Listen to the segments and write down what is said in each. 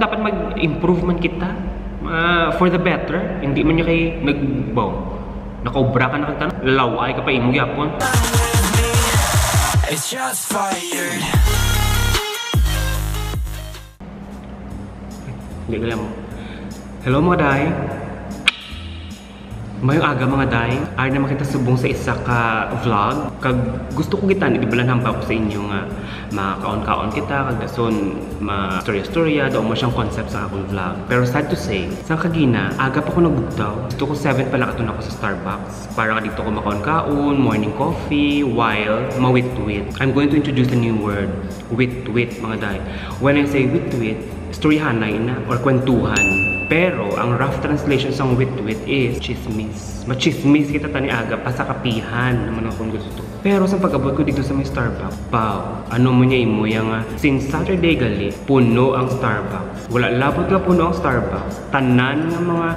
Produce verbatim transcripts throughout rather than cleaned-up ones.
Dapat mag-improve man kita, ah, for the better. Hindi man niya kay nagbaw. Nakaubra ka na kag tanan, laway ka pa imo gyapon. It's shots fired. Hindi ka lang. Hello, mga day. Mayong aga, mga day. Ari naman kita subong sa isa ka vlog. Kag gusto ko gitani, di ba, lang hambal ko sa inyo nga makaon-kaon kita, kag dason ma-storya-storya, daw mo siyang concept sa akong vlog. Pero sad to say, sa kagina, aga pa ko nagbugtaw. Gusto ko seven pa lang ato na ako sa Starbucks. Para nga dito ko makaon-kaon, morning coffee, while mawitwit. I'm going to introduce a new word, witwit, mga day. When I say witwit, istoryahanay na or kwentuhan. Pero ang rough translation sang witwit is chismis. Machismis kita tani aga, pasakapihan naman ang kung gusto. Pero sa pag-abot ko dito sa may Starbucks, wow, ano mo niya imo ya nga, since Saturday gali, puno ang Starbucks. Wala labot nga puno ang Starbucks, tanan nga mga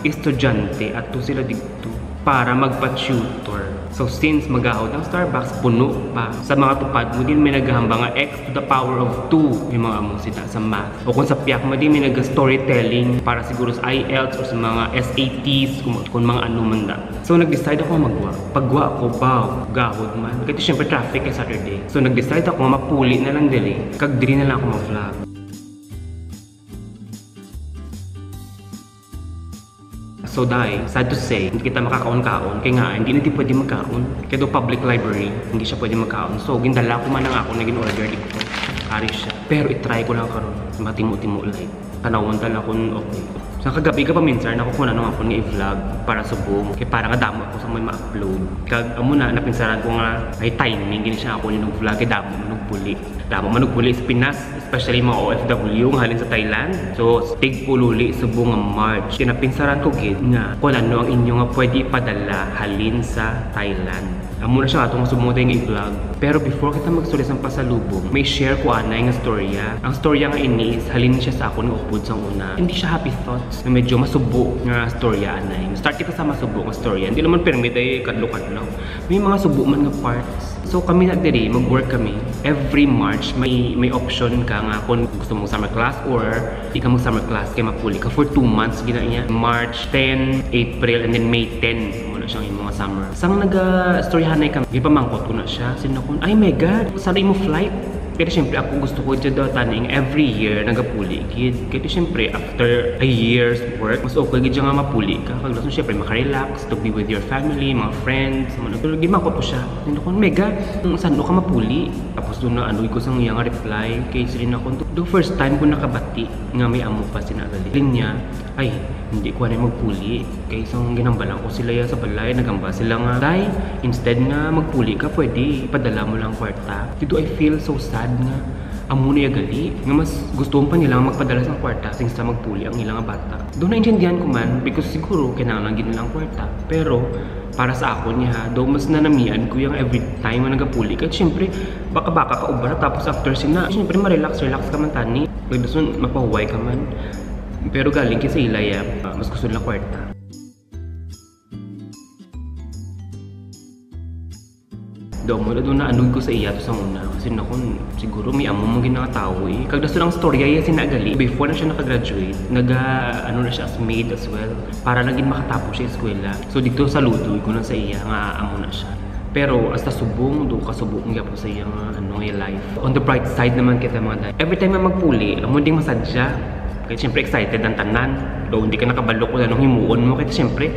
estudyante ato sila dito para magpa-tutor. So, since magahod ang Starbucks, puno pa. Sa mga tupad mo din, may naghahambal nga x to the power of two, yung mga amo sila sa math. O kung sa piyak mo din, may nag-storytelling para siguro sa I E L T S or sa mga S A Ts, kung, kung mga ano man na. So, nag-decide ako nga magwa. Pagwa ko, baw, gahod man. Kasi syempre, traffic kay Saturday. So, nag-decide ako nga mapuli na lang diri. Kag diri na lang ako mag-vlog. So, day, sad to say, hindi kita makakaon-kaon. Kaya nga, hindi na di pwede magkaon. Kaya daw public library, hindi siya pwede magkaon. So, gindala ko man ang ako na gin-order dito. Ari siya. Pero i-try ko lang karon. Matimo-timo lang. Tanawon ta lang kung okay. Sa kagabi ka, paminsan ako kung ano ako nga i-vlog para subong. Kaya para nga damo ako sa may ma-upload. Kag amo na, napinsaran ko nga ay timing, gini siya ako yung vlog, kay damo man og puli. Damo man og puli sa Pinas, especially mga O F W nga halin sa Thailand. So, tigpululi subong nga March. Kaya napinsaran ko gid nga kung ano ang inyo nga pwede ipadala halin sa Thailand. Amo na siya atong subong tayong i-vlog. Pero before kita magstorya sang pasalubong, may share ko anay nga storya. Ang storya nga ini is halin siya sa akon nga upod sang una. Hindi siya happy thoughts na medyo masubo nga storya anay. Start kita sa masubo nga storya. Hindi naman permi tayo kadlo-kadlo. May mga subo man nga parts. So kami na diri, mag-work kami. Every March, may may option ka nga kung gusto mo summer class or di ka mag-summer class, kay mapuli ka for two months, gina niya. March ten, April, and then May ten. Wala siyang imo nga summer. Sang naga-istoryahanay kami, gipamangkot ko na siya. Sino ko, "Ay, my God, saan imo flight?" Pero siyempre, ako gusto ko dyan daw taning every year nagapuli gid. Kaya siyempre, after a year's work, mas okay gid siya nga mapuli ka. Kag dason, siyempre, makarelax, to be with your family, mga friends, mga ano. Pero gimangkot ko siya. Sino ko, "Mega, saan ka mapuli?" Tapos doon na ano ko sang iya nga reply. Kay sila na ko, "Do first time ko nakabati nga may amo pa sina gali." Linya, "Ay, hindi ko anay magpuli. Kay isang ginambalan ko sila ya sa balay, nagamba sila nga, 'Day, instead nga magpuli ka, pwede ipadala mo lang kwarta.'" Dito I feel so sad nga amo na ya gali, nga mas gusto pa nila nga magpadala sa kwarta kaysa magpuli ang ilang bata. Doon naintindihan ko man, because siguro kinahanglan gid nilang kwarta. Pero para sa akon niya, ha, daw mas nanamian ko yung every time nga nagapuli. Kaya siyempre, baka-baka ka ubra, tapos after sina, siyempre, ma-relax, relax ka man tani. Pag dason, mapahuway ka man. Pero galing kay sa ila ya, ah, mas gusto nila kwarta. Daw mo na doon na anod ko sa iya to sa una. Kasi nakon, siguro may amo mong ginatawo eh. Kag dason ang storya iya sinagali. Before na siya nakagraduate, naga, ano na siya, as maid as well. Para lang gid makatapos siya eskwela. So dito saludo ko na sa iya nga amo na siya. Pero hasta subong, do ka subong gyapon sa iya nga ano, iya life. On the bright side naman kita mga day. Every time nga magpuli, amo ding masadya. Kaya siyempre excited ang tanan. Do hindi ka nakabalo kung anong himuon mo. Kaya siyempre,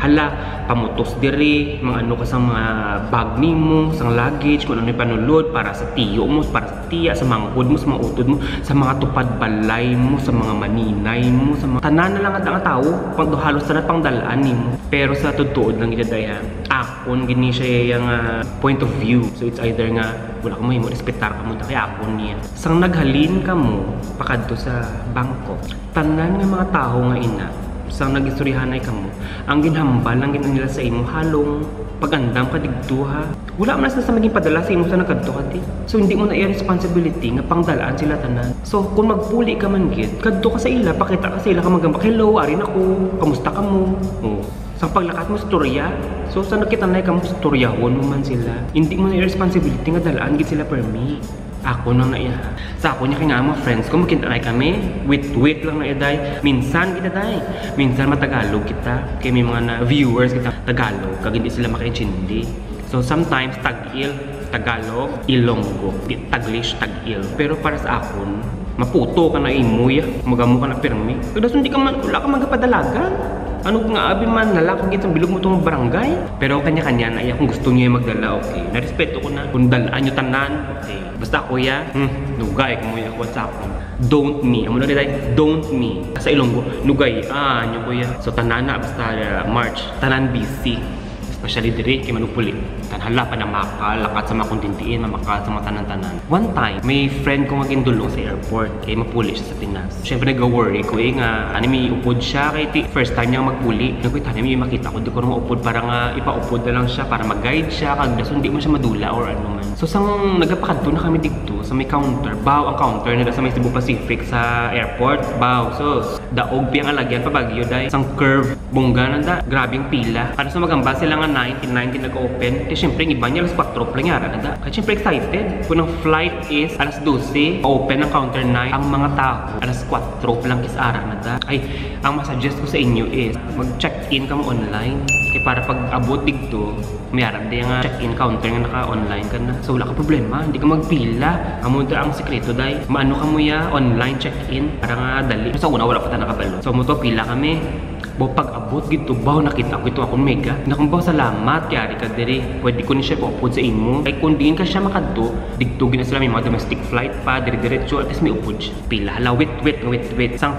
hala, pamutos diri, mga ano ka sa mga bag nimo, sa luggage, kung ano yung panulod, para sa tiyo mo, para sa tiya, sa manghod mo, sa mga utod mo, sa mga tupad balay mo, sa mga maninay mo, sa mga tanan na lang ang tawo, pang halos tanan pangdalaan nimo. Pero sa totoo lang gid, day, ha, akon gini siya yung ah, point of view. So it's either nga wala ka mahimo, respetar ka mo, kay akon niya. Sang naghalin ka mo, pakadto sa Bangkok, tanan nga mga tawo nga ina, sang nagistoryahanay ka mo, ang ginhambal lang gid nila sa imo, halong pag-andam ka didto ha. Wala man sa maging padala sa imo sa nagkadto ka di. So hindi mo na iya responsibility nga pangdalaan sila tanan. So kung magpuli ka man gid, kadto ka sa ila, pakita ka sa ila ka magambak, "Hello, ari na ko. Kamusta ka mo?" Oh. Sa paglakat mo, storya. So sa nakita na ka mo, storyahon mo man sila. Hindi mo na iya responsibility nga dalaan gid sila permi. Ako lang na iya. Sa ako niya kay nga ang mga friends ko, magkintanay kami. Wait, wait lang na iya, day. Minsan kita, day. Minsan matagalog kita. Kay may mga na viewers kita Tagalog, kag hindi sila makaintindi. So sometimes tag-il, Tagalog, Ilonggo. Di Taglish, tag-il. Pero para sa akon, maputo ka na imo ya. Magamo ka na pirmi. Kag dason di ka man, wala ka magapadalagan. Ano nga abi man, nalakaw gid sa bilog mo tong barangay. Pero ang kanya-kanya na iya kung gusto niya magdala, okay. Narespeto ko na. Kung dalaan niyo tanan, okay. Basta kuya, hmm, nugay ko mo ya, what's up? Don't me. Amo na, day, don't me. Sa Ilonggo, nugay, ah, nyo kuya. So, tanan na, basta, uh, March, tanan busy. Especially diri, kay manugpuli. Tan hala, panamaka, lakat sa mga kondindiin, mamaka sa mga tanan-tanan. One time, may friend ko nga gindulong sa airport, kay mapuli siya sa Pinas. Siyempre, nag-worry ko, eh, nga, ano, may upod siya, kay ti, first time niya magpuli. Nagkuy, tanim, may makita ko, di ko na maupod, para nga, ipaupod na lang siya, para mag-guide siya, kag dason, di man siya madula or ano man. So, sang nagapakadto na kami digto, sa may counter, baw ang counter nila sa may Cebu Pacific sa airport, baw. So, daog piyang alagyan pa Baguio, day. Sang curve, bungga na da. Grabe ang pila. Ano sa magamba sila nga nine, nine din nag-open. Kaya syempre, ang iba niya alas kwatro pa lang yara na da. Kaya syempre, excited. Kung ang flight is alas dose, open ang counter nine, ang mga tao, alas kwatro pa lang kis ara na da. Ay, ang masuggest ko sa inyo is, mag-check-in kamo online. Kay para pag abot digto, may arap di nga check-in counter nga naka-online ka na. So, wala ka problema. Hindi ka magpila. Amo da ang sekreto, day. Maano ka mo ya, online check-in. Para nga dali. Sa una, wala pa ta nakabalo. So, mo to, pila kami. Bo, pag abot gito, baw, nakita ko ito akong mega. Nakang baw, salamat, yari ka diri. Pwede ko ni siya paupod sa imo. Kay kung diin ka siya makadto, digto gina sila may mga domestic flight pa, dire-diretso, at least may upod siya. Pila, hala, wait, wait, wait, wait. Sang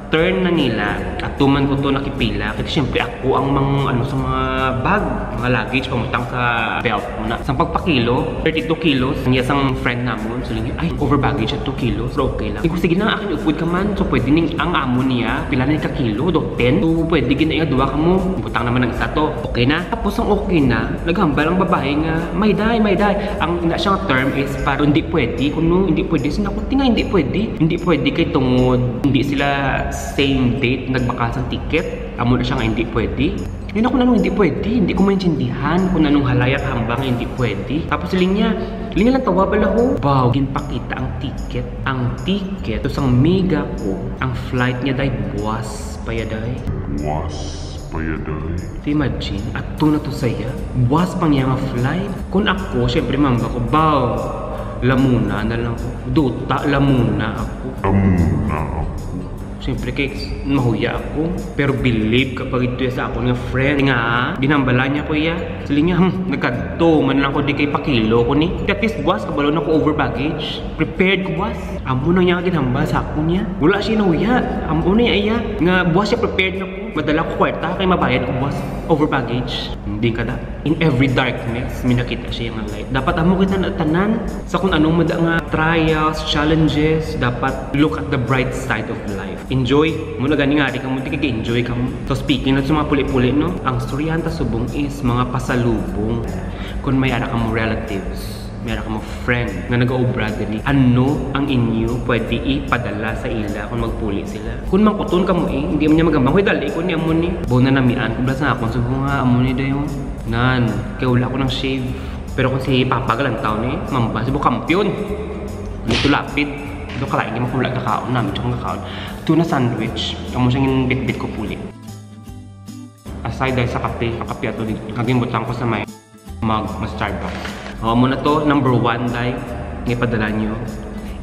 turn na nila, ato man ko to nakipila. Kasi syempre, ako ang mang, ano, sa mga bag, mga luggage, pamutang sa belt mo na. Sa pagpakilo, thirty-two kilos, ang iya sang friend namon, so, lingi, ay, over baggage at two kilos, pero okay lang. Sige na, akin upod ka man, so pwede ning ang amo niya, pila na ka kilo, do ten? So, pwede gina iya, duha ka mo, butang naman ang isa to, okay na. Tapos ang okay na, naghambal ang babae nga, may day, may day. Ang ina siyang term is, para hindi pwede, kuno hindi pwede, sinagot nga hindi pwede. Hindi pwede kay tungod, hindi sila same date nagbakal sang ticket. Amo na siya nga hindi pwede. Yun ako, nanong hindi pwede. Hindi ko maintindihan kung nanong halaya kahambang nga hindi pwede. Tapos siling niya, siling niya lang tawa pala ho. Baw, ginpakita ang ticket. Ang ticket, to sang miga ko, ang flight niya, day, buwas pa ya, day. Buwas pa ya, day. Ti imagine, ato na to saya. Buwas pa niya nga flight. Kung ako, syempre, mamba ko, baw, lamuna na lang ko. Duta, lamuna ako. Lamuna ako. Siyempre, kay mahuya ako. Pero believe ka pa gid to sa akon nga friend nga ginhambala niya ko iya. Siling niya, "Hmm, nagkadto man lang ko di kay pakilo ko ni." At least, buwas, kabalo na ko over baggage. Prepared ko, buwas. Amo na niya ginhambal sa akon niya. Wala siya nahuya. Amo na iya nga buwas siya prepared na ko. Madala ko kwarta kay mabayad ko, buwas. Over baggage. Hindi ka da. In every darkness, may nakita siya nga light. Dapat amo kita na tanan sa kung anong mada nga trials, challenges, dapat look at the bright side of life. Enjoy. Muna gani nga, di ka mo, di ka enjoy ka mo. So speaking na sa mga puli-puli, no? Ang storyahan ta subong is mga pasalubong. Kung may ara ka mo relatives, may ara ka mo friend nga nag-aobra diri, ano ang inyo pwede ipadala sa ila kung magpuli sila? Kung mangkuton ka mo eh, hindi man niya magambang, "Hoy, dali ko ni amo ni." Bo na namian ko bala sa akon subong nga amo ni dayon. Nan, kay wala ko nang shave. Pero kung si Papa galantaw ni, mamba, si kampiyon. Dito lapid. Ito kalain, di mo kung wala kakaon namin, tsaka kakaon. Tuna sandwich. Amo siyang bitbit ko puli. Aside dahil sa kape, ang kape ato dito. Kaging butang ko sa may mug, mas Starbucks. O, amo na to, number one, day, nga ipadala nyo,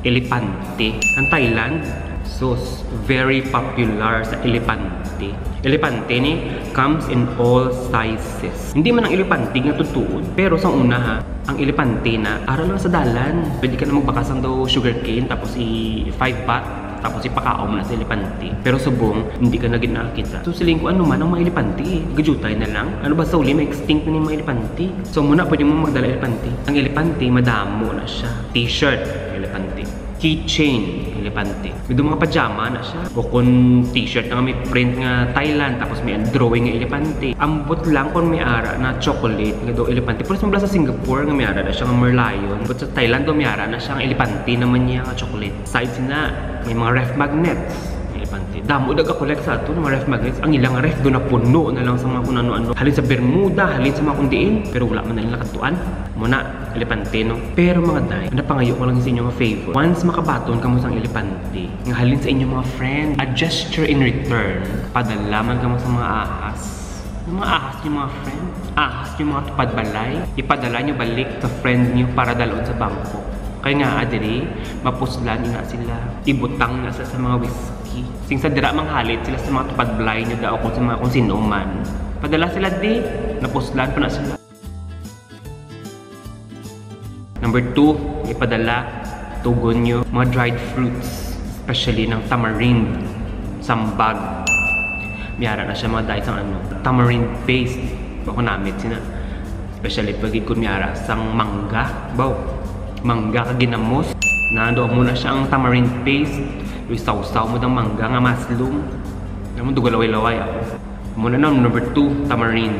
elepante. Ang Thailand, sus, very popular sa elepante. Elepante ni comes in all sizes. Hindi man ang elepante nga tutuod, pero sa una ha, ang elepante na ara lang sa dalan. Pwede ka na magbakasang daw sugarcane, tapos i five baht, tapos ipakaon mo na sa elepante. Pero subong, hindi ka na gid nakakita. So, siling ko, ano man ang mga elepante? Gajutay na lang? Ano ba sa uli, ma-extinct na yung mga elepante? So, muna pwede mo magdala elepante. Ang elepante, madamo na siya. T-shirt, elepante. Keychain, elepante. May mga pajama na siya. O kung t-shirt na nga may print nga Thailand, tapos may drawing nga elepante. Ambot lang kung may ara na chocolate nga daw elepante. Pero sa Singapore nga may ara na siya nga merlion. But sa Thailand daw may ara na siya nga elepante naman niya nga chocolate. Side sina, may mga ref magnets, may Elepante. Damo daw ga-collect sa aton, mga ref magnets. Ang ilang ref do napuno na lang sa mga kung ano-ano. Halin sa Bermuda, halin sa mga kung diin. Pero wala man na nila katuan. Muna, elepante, no? Pero mga day, napangayo ko lang sa inyo nga favor. Once makabaton kamo sang elepante, nga halin sa inyo mga friend, a gesture in return, padala man kamo sa mga ahas. Yung mga ahas yung mga friend, ahas yung mga tupad balay, ipadala nyo balik sa friend nyo para dalon sa bangko. Kaya nga, adiri, mapuslan na sila. Ibutang na sa, sa mga whiskey. Sing sa dira manghalit sila sa mga tupad balay nyo daw kung sa mga kung sino man. Padala sila di, napuslan pa na sila. Number two, ipadala, tugon nyo, mga dried fruits, especially ng tamarind, sambag. Miyara na siya mga dahil sa ano, tamarind paste. Ako namit sina. Especially pag ikon miyara sang mangga. Baw, mangga ka ginamos. Nando mo na siya ang tamarind paste. Yung sawsaw mo dang mangga nga maslom. Alam mo, dugalaway-laway ako. Muna na, number two, tamarind.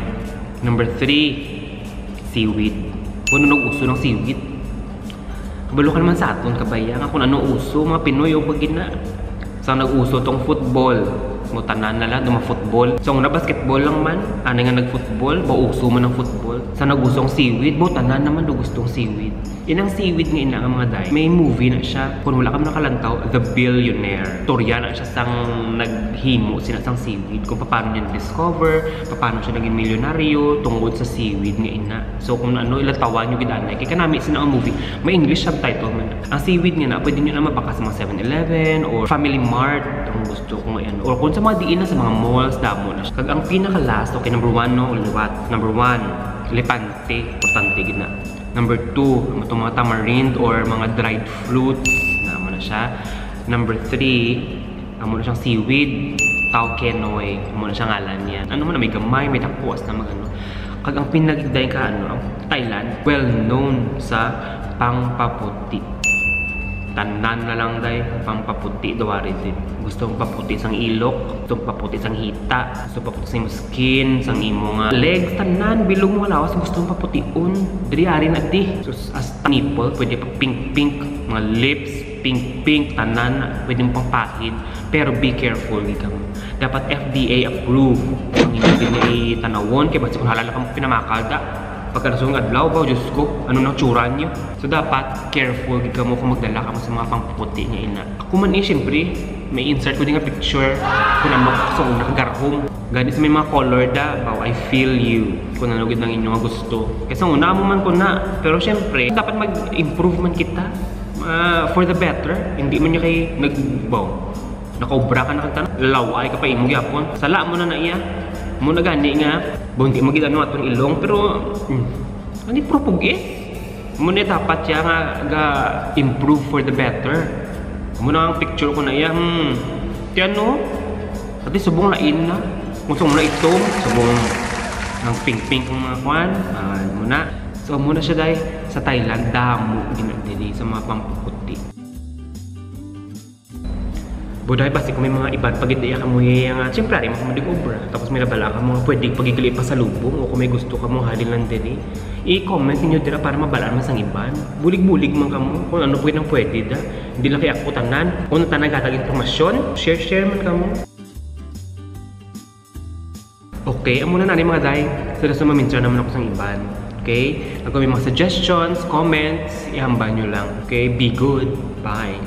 Number three, seaweed. Kung ano nag-uso ng seaweed. Kabalo ka naman sa aton, kabaya, nga kung ano uso, mga Pinoy, o pag gina. Sa nag-uso tong football, mo tanan na lang, duma football. So, ang na basketball lang man, ano nga nag-football, ba uso man ang football. Sa nag-uso ang seaweed, mo tanan naman do gusto ang seaweed. Inang seaweed nga ina nga mga day, may movie na siya. Kung wala ka man nakalantaw, The Billionaire. Storya na siya sang naghimo sina sang seaweed, kung paano niya na-discover, paano siya naging milyonaryo tungod sa seaweed nga ina. So kung ano, ilatawan nyo gid anay. Kay kanami sina ang movie, may English subtitle man. Ang seaweed nga na, pwede nyo na mabaka sa mga Seven Eleven or Family Mart, ang gusto ko nga yan. Or kung sa mga diin na sa mga malls, damo na siya. Kag ang pinaka-last, okay, number one, no, liwat. Number one, elepante. Importante gid na. Number two, ang itong mga tamarind or mga dried fruits, na amo na siya. Number three, amo na siyang seaweed, tao kenoy, amo na siya ngalan niya. Ano man, may gamay, may dako, as na mag-ano. Kag ang pinagigday ka, ano, ang Thailand, well known sa pangpaputi. Tanan na lang, day, pangpaputi, daw ari din. Gusto mong paputi sang ilok, gusto mong paputi sang hita, gusto mong paputi sang skin, sang imo nga legs, tanan, bilog mo lawas, gusto mong papution. Diri, ari na, di. Sus, as nipple, pwede pa pink-pink, mga lips, pink-pink, tanan, pwede mo pang pahid. Pero be careful, gid kamo. Dapat F D A approved. Ang hindi din niya itanawon, kay basta kung halal ka pinamakal da. Pagka nasunod adlaw ba, Diyos ko, ano nang tsura niyo? So, dapat careful gid kamo kung magdala kamo sa mga pangputi nga ina. Ako man eh, siyempre, may insert ko din nga picture kung ano sa una kagarhom. Gani sa may mga color da, baw, I feel you. Kung ano gid ang inyo nga gusto. Kaysa una mo man ko na. Pero siyempre, dapat mag-improve man kita. Ah, for the better. Hindi man niya kay nagbaw. Nakaubra ka na kag tanan. Laway ka pa imo gyapon. Sala mo na na iya. Mo na gani nga. Baw, hindi magid ano atong ilong. Pero, hmm, ano yung propog eh? Mo na dapat siya nga ga-improve for the better. Mo na ang picture ko na iya. Hmm. Ti ano? Pati subong lain na. Kung subong na itom, subong ang pink-pink ang mga kwan. Ah, mo na. So, mo na siya, day. Sa Thailand, damo din ang dili sa mga pampuputi. Buday, basi kung may mga iban pag-idea ka mo, eh, nga, siyempre, ari mo ka madig-obra. Tapos may nabala ka mo nga pwede pagigili pasalubong o kung may gusto ka mo, halin lang diri. I-comment ninyo dira para mabalaan man sang iban. Bulig-bulig man kamo kung ano pwede ang pwede da. Hindi lang kay ako tanan. Kung tanan gatag impormasyon, share-share man kamo. Okay, amo na na ni mga day. Sa dason, mamensyon naman ako sang iban. Okay? Kung may mga suggestions, comments, ihambal nyo lang. Okay? Be good. Bye.